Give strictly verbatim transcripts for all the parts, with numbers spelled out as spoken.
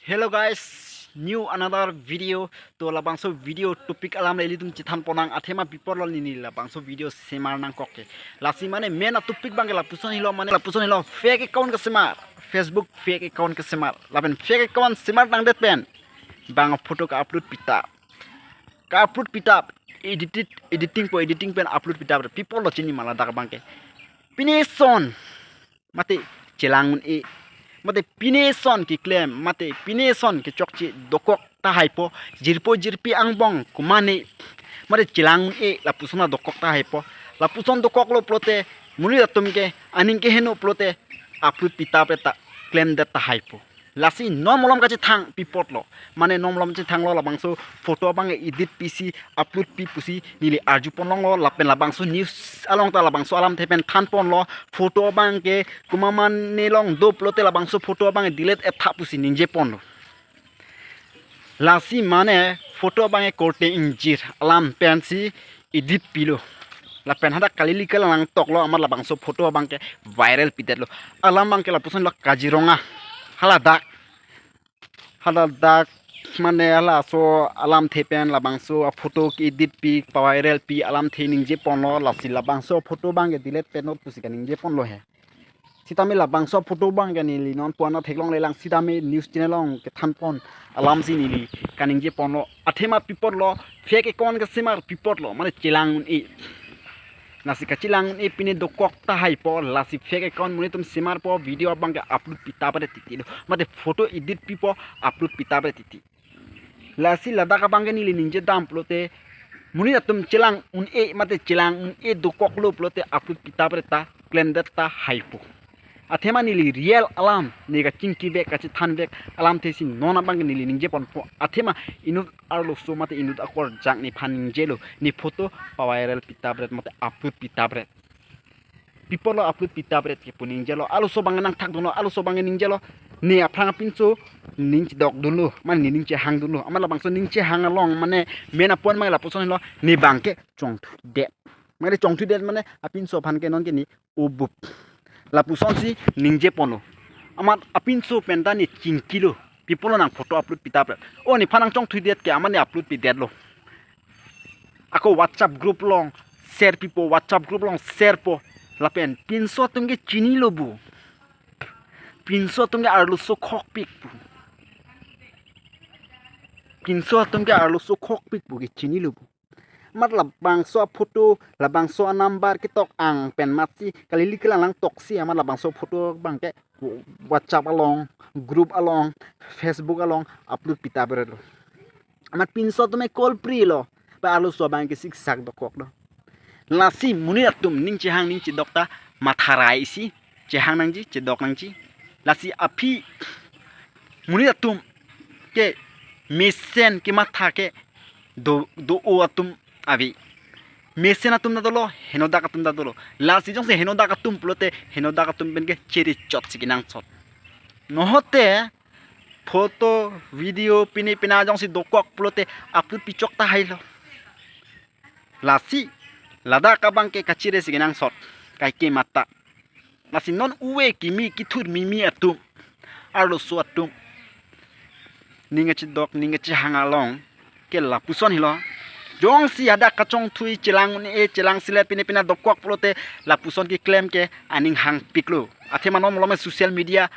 Hello guys, new another video. To labangso video topic alam le ilitum chethan ponnang, athema pi apotlo neli labangso video semar nangkok ke. Lasi mane main atopic abang ke lapuson helo, mane lapuson helo fake account kesemar, Facebook fake account kesemar. Lapen fake account semar nangdet pen bang photo ka-upload pitap, ka-upload pitap, edited, editingpo, editing pen upload pitap. Pi apotlo chini ma ladak abang ke. Pine son mate chelang un-e, mate pine son keklem, mate pine son kechokche dokok tahaipo, jirpo jirpi angbong kumane, mate chelang un-e lapuson dokok tahaipo. Lapuson dokoklo pulote monit atum ke aning keheno pulote upload pitapre ta klemdet tahaipo. Lasi non malom kachethang pi apotlo, mane non malom chethanglo labangso photo abang edit pisi upload pi pusi neli arju ponlonglo, lapen labangso news along ta labangso alamthe pen than ponlo, photo abang ke komat mane along do pulote labangso photo abang delete etha pusi ningje ponlo. Lasi mane photo abang ke korte ingjir alam pensi edit pilo. Lapen hadak kali lika lang toklo, amat labangso photo abang ke viral pidetlo. Alam abang ke lapuson lo Kaziranga. Haladak, haladak mane halaso alamthe pen labangso a-photo ke-edit pi, pa-viral pi alamthe ningje ponlo. Lasi labangso photo abang ke delete pen not pusi kaningje ponlo he. Sitame labangso photo abang ke neli non puan theklongle lang, sitame news channel along kethan pon alamsi neli kaningje ponlo. Athema pi apotlo, fake account kesemar pi apotlo, mane chelang un-e. Lasi kachelang un-e pine dokok tahaipo, lasi fake account monit atum semarpo, video abang ke upload pitapre titi lo, mate photo edit pipo, upload pitapre titi. Lasi ladak abang ke neli ningje dam pulote, monit atum chelang un-e, mate chelang un-e dokoklo pulote upload pitapre ta klemdet tahaipo. Athema neli real alam, ne kachingkivek, kachethanvek alamthe si non abang ke neli ningje ponpo. Athema inut arloso mate inut akorjang nephan ningjelo, ne photo pa-viral pitapret mate upload pitapret. Pi apotlo upload pitapret ke pu ningjelo, arloso abang nangthakdunlo, arloso abang ningjelo, ne aphrang apinso ning chedokdunlo, mane ning chehangdunlo. Amat labangso ning chehang along mane main apon abang lapuson lo, ne abang ke chongthudet. Mane chongthudet mane apinso aphan ke non ke ne ubup. Lapusonsi ningje ponlo. Amat apinso pen ta ne chingkilo, pi apotlo nang photo upload pitapret. O nephan nangchongthudet ke amat ne upload pidetlo. Ako WhatsApp group along share pipo, WhatsApp group along share po. Lapen pinso atum ke chinilo bu. Pinso atum ke arloso khokpik bu. Pinso atum ke arloso khokpik bu ke chinilo bu. Amat labangso a-photo, labangso a-number ketok ang pen amatsi kali lika lang toksi, amat labangso photo abang ke WhatsApp along, group along, Facebook along upload pitapretlo. Amat pinso atum ke call prilo, ba arloso abang ke siksak dokoklo. Lasi monit atum ning chehang ning chedok ta matharai si chehang nangji, chedok nangji. Lasi aphi monit atum ke mesen kematha ke do, do-o atum ave. Mesen atum ta dolo, henodak atum ta dolo. Lasi jongsi henodak atum pulote, henodak atum pen ke chere chotsi kenangsot. Nohote photo, video, pine pina jongsi dokok pulote upload pichok tahailo. Lasi ladak abang ke kachere si kenangsot, kaike mata. Lasi non ove kimi kithur mimi atum, arloso atum, ning kachedok, ning kachehang along ke lapuson helo. Jongsi hadak kachongthui chelang un-e, chelang selet, pine pina dokok pulote lapuson keklem ke aning hangpiklo. Athema non malom social media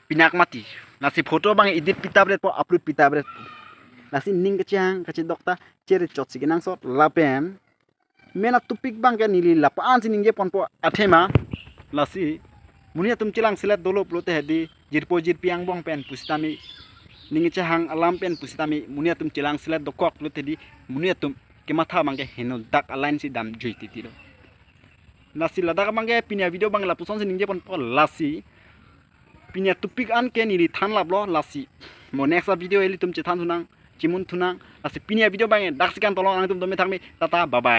pinak mati. Lasi photo abang edit pitapretpo, upload pitapret. Lasi ning kachehang kachedok ta chere chotsi kenangsot lapen main a-topic abang ke neli lapu-an si ningje ponpo athema. Lasi monit atum chelang selet dolo pulote hedi jirpo jirpi angbong pen pusitame, ning chehang alam pen pusitame, monit atum chelang selet dokok pulote hedi monit atum kematha abang ke henodak a-line si damjui titilo. Lasi ladak abang ke pini a-video abang lapuson si ningje ponpo. Lasi pini a-topic an ke neli thanlaplo, lasi mo next a-video ilitum chethan thunang, chimun thunang. Lasi pini a-video abang daksi kan tolong, nangtum dome thakme, tata, bye bye.